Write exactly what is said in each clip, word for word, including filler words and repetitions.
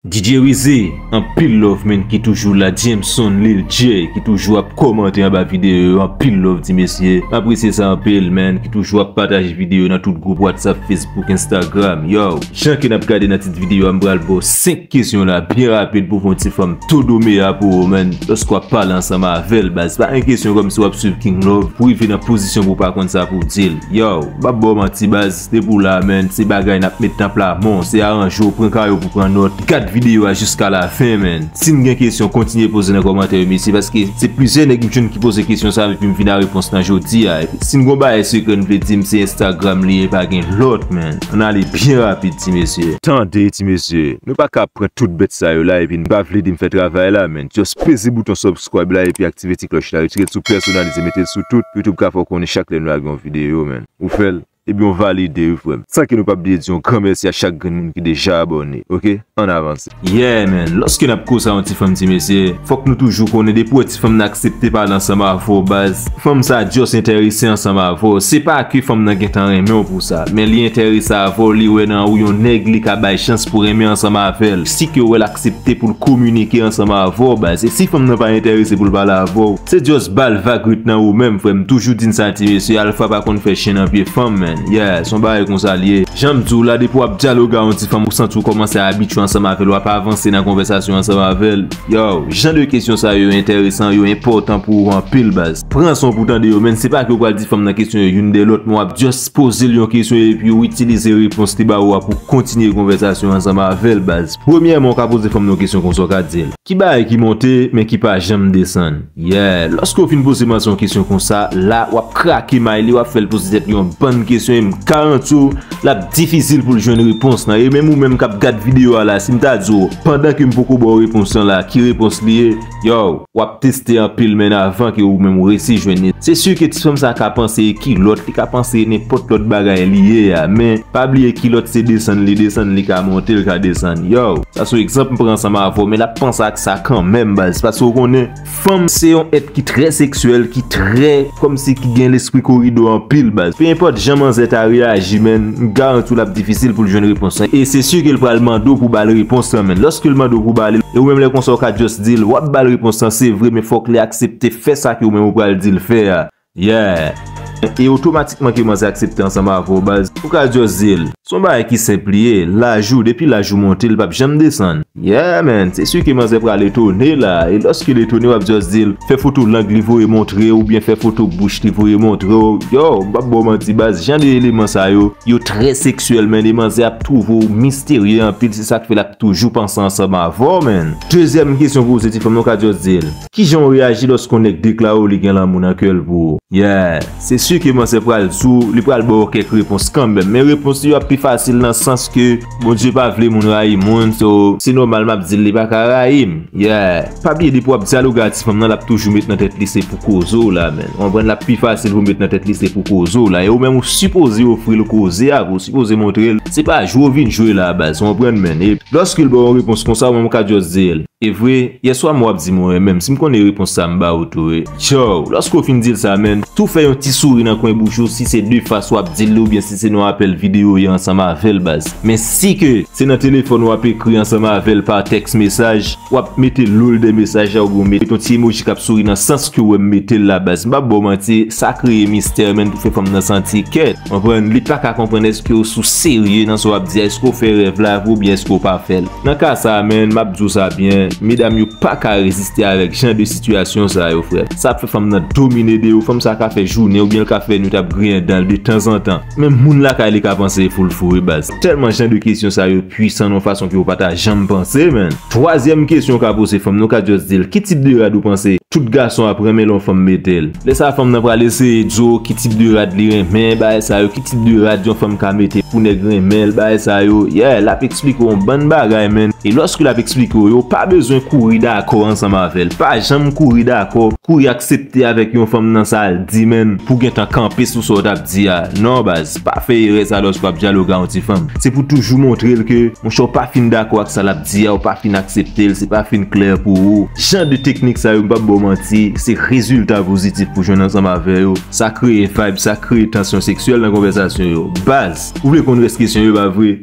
D J Wizy, anpil love, man, ki toujou la. Jameson, Lil J, ki toujou ap kòmante anba videyo yo. Anpil love, ti mesye. M apresye sa anpil, man, ki toujou ap pataje videyo nan tout gwoup WhatsApp, Facebook, Instagram. Yo, jan ke n ap gade nan tit videyo a, m pral ba w senk kesyon la, byen rapid, pou fè yon ti fanm to dome a pou ou, man. Lòske w ap pale ansanm avè l, baz. Pa gen kesyon kòmsi w ap swiv King Love pou rive nan pozisyon pou w pa konn sa pou w di l. Yo, m p ap ba w manti, baz. Depi w la, man, se bagay n ap met nan pla men w, se aranje w, pran kaye w pou pran nòt. Gad videyo a jiska lafen, man. Si n gen kesyon, kontinye poze nan kòmantè yo, mesye, paske se plizyè nèg m jwenn ki poze kesyon sa, epi m vin a repons lan jodi a. Epi si n gon bagay sekrè n vle di m, se Instagram li ye, pa gen lòt, man. Ann ale byen rapid, ti mesye. Tande, ti mesye, nou pa ka pran tout bèt sa yo la, epi n pa vle di m fè travay la, man. Just peze bouton subscribe la, epi aktive ti klòch la, retire l sou pèsonalize, mete l sou tout, pou YouTube ka fè w konnen chak lè nou lage yon videyo, man. Ou fè l, ebyen w valide wi, frè m. San ke nou p ap bliye di yon gran mèsi a chak grenn moun ki deja abòne, oke? Ann avanse. Yeah, man. Lòske n ap koze a yon ti fanm, ti mesye, fòk nou toujou konnen depi w wè ti fanm nan aksepte pale ansanm avè w, baz, fanm sa just enterese ansanm avè w. Se pa ke fanm nan gentan renmen w pou sa, men li enterese avè w, li wè nan ou yon nèg li ka bay chans pou renmen ansanm avè l. Si ke w wè l aksepte pou l kominike ansanm avè w, baz. E si fanm nan pa enterese pou l pale avè w, se just ba l vag ret nan ou menm, frè m. Toujou di n sa, ti mesye, alfa pa konn fè chen nan pye fanm, man. Yeah, se yon bagay konsa l ye. Jan m di w la, depi w ap dyaloge a yon ti fanm, ou santi w kòmanse abitye ansanm avè l, w ap avanse nan konvèsasyon ansanm avè l. Yo, jan de kesyon sa yo enteresan, yo enpòtan pou ou anpil, baz. Pran san w pou tande yo, man. Se pa ke w pral di fanm nan kesyon yo youn dèyè lòt, men w ap just poze l yon kesyon epi w itilize repons li ba ou a pou kontinye konvèsasyon ansanm avè l, baz. Premyèman, w ka poze fanm nan yon kesyon konsa, w ka di l, ki bagay ki monte, men ki pa janm desann? Yeah, lòske w fin poze manzè yon kesyon konsa, la, w ap krake may li, w ap fè l poze tèt li yon bann kesyon, e m garanti w, l ap difisil pou l jwenn repons lan. E menm ou menm k ap gad videyo a la, si m ta di w, pandan ke m poko ba w repons lan la, ki repons li ye, yo, w ap teste anpil, man, avan ke ou menm ou resi jwenn li. Se si ke ti fanm sa ka panse e kilòt, li ka panse e nenpòt lòt bagay li ye a, men pa bliye kilòt se desann li desann, li ka monte, li ka desann. Yo, sa se yon egzanp m pran ansanm avè w, men l ap panse ak sa kanmenm, baz, paske w konnen, fanm se yon èt ki trè seksyèl, ki trè, kòmsi ki gen lespri koridò anpil, baz. Pe enpòt jan manzè ta reyaji, man, m garanti w l ap difisil pou l jwenn repons lan. E se si ke l pral mande w pou ba l repons lan, man. Lòske l mande w pou ba l, e ou menm lè konsa w ka just di l, w ap ba l repons lan, se vre, men fòk li aksepte fè sa ke ou menm ou pral di l fè a. Yeah. E otomatikman ke manzè aksepte ansanm avè w, baz, ou ka just di l, se yon bagay ki senp li ye, laj ou, depi laj ou monte, l p ap janm desann. Yeah, man, se si ke manzè pral etone la, e lòske l etone, w ap just di l, fè foto lang li voye montre w, oubyen fè foto bouch li voye montre w. Yo, m p ap ba w manti, baz, jan de eleman sa yo, yo trè seksyèl, man, e manzè ap twouve w misterye anpil, se sa k fè l ap toujou panse ansanm avè w, man. Dezyèm kesyon pou w, se ti fanm nan, w ka just di l, kijan w reyaji lòske yon nèg deklare w li gen lanmou nan kè l pou ou? Yeah, se si ke manzè pral di w, li pral ba w kèk repons kanmenm. Men repons li yo ap pi fasil nan sans ke Bondye pa vle moun rayi moun, so, se nòmal m ap di l li pa ka rayi m. Yeah. Pa bliye, depi w ap dyaloge a ti fanm nan, l ap toujou met nan tèt li se pou koze w la, man. Ou konprann, l ap pi fasil pou met nan tèt li se pou koze w la. E ou menm ou sipoze ofri l koze a, ou sipoze montre l se pa jwe w vin jwe la, baz. Ou konprann, man. E lòske l ba w yon repons konsa, ou menm ou ka just di l, e vre, yèswa m wè w ap di m ou renmen m. Si m konnen repons sa m ba ou tou, wi. Yo, lòske w fin di l sa, man, tou fè yon ti souri nan kwen bouch ou, si se de fas w ap di l li, oubyen si se nan yon apèl videyo ou ye ansanm avè l, baz. Men si ke se nan telefòn w ap ekri ansanm avè l pa tèks mesaj, w ap mete lol dèyè mesaj la, oubyen w mete yon ti emoji k ap souri nan sans ke w wè m mete l la, baz. M p ap ba w manti, sa kreye mistè, man, pou fè fanm nan santi kèt. Konprann, li pa ka konprann èske w sou serye nan sa w ap di a, èske w fè rèv la vre oubyen èske w pa fè l. Nan ka sa a, man, m ap di w sa byen, medam yo pa ka reziste avèk jan de sitiyasyon sa yo, frè. Sa ap fè fanm nan domine de ou, fanm sa ka fè jounen oubyen l ka fè nwit ap griyen dan l de tanzantan. Menm moun lakay li ka panse e foul foure, baz. Tèlman jan de kesyon sa yo pwisan nan yon fason ke w pa ta janm panse, man. Twazyèm kesyon w ka poze fanm nan, w ka just di l, ki tip de rad ou panse tout gason ap renmen lè yon fanm mete l? Lè sa a, fanm nan pral eseye di w ki tip de rad li renmen, bagay sa yo, ki tip de rad yon fanm ka mete pou nèg renmen l, bagay sa yo. Yeah, l ap eksplike w yon bann bagay, man. E lòske l ap eksplike w yo, pa bezwen kouri dakò ansanm avè l. Pa janm kouri dakò, kouri aksepte avèk yon fanm nan sa l di, man, pou gentan kanpe sou sa w t ap di a. Non, baz, pa fè erè sa lòske w ap dyaloge a yon ti fanm. Se pou toujou montre l ke, monchè, w pa fin dakò ak sa l ap di a, w pa fin aksepte l, se pa fin klè pou ou. Jan de teknik sa yo, m p ap ba w manti, se rezilta pozitif pou jwenn ansanm avè yo. Sa kreye vibe, sa kreye tansyon seksyèl nan konvèsasyon yo. Baz, ou vle konn rès kesyon yo, pa vre?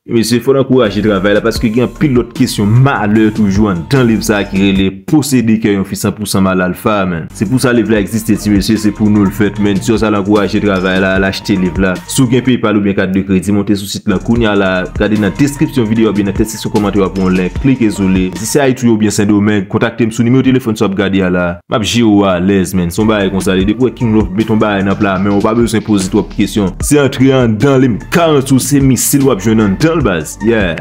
Mesye, fò n ankouraje travay la, paske gen anpil lòt kesyon malè toujou anndan liv sa a ki rele Posede kè yon fi san pou san mal alfa, man. Se pou sa liv la egziste, ti mesye, se pou nou l fèt, man. Si w sa ankouraje travay la, al achte liv la. Si w gen PayPal oubyen kat de kredi, monte sou sit la kounye a la, gade nan deskripsyon videyo oubyen nan tèt seksyon kòmantè w ap yon link, klike sou li. Si se Ayiti oubyen Sendomeng, kontakte m sou nimewo telefòn sa w ap gade a la. M ap jere w alèz, man. Se yon bagay konsa li. Depi w wè King Love met yon bagay nan pla men w, pa bezwen poze twòp kesyon. Se antre anndan li, m garanti w se misil w ap jwenn anndan l, baz. Yeah.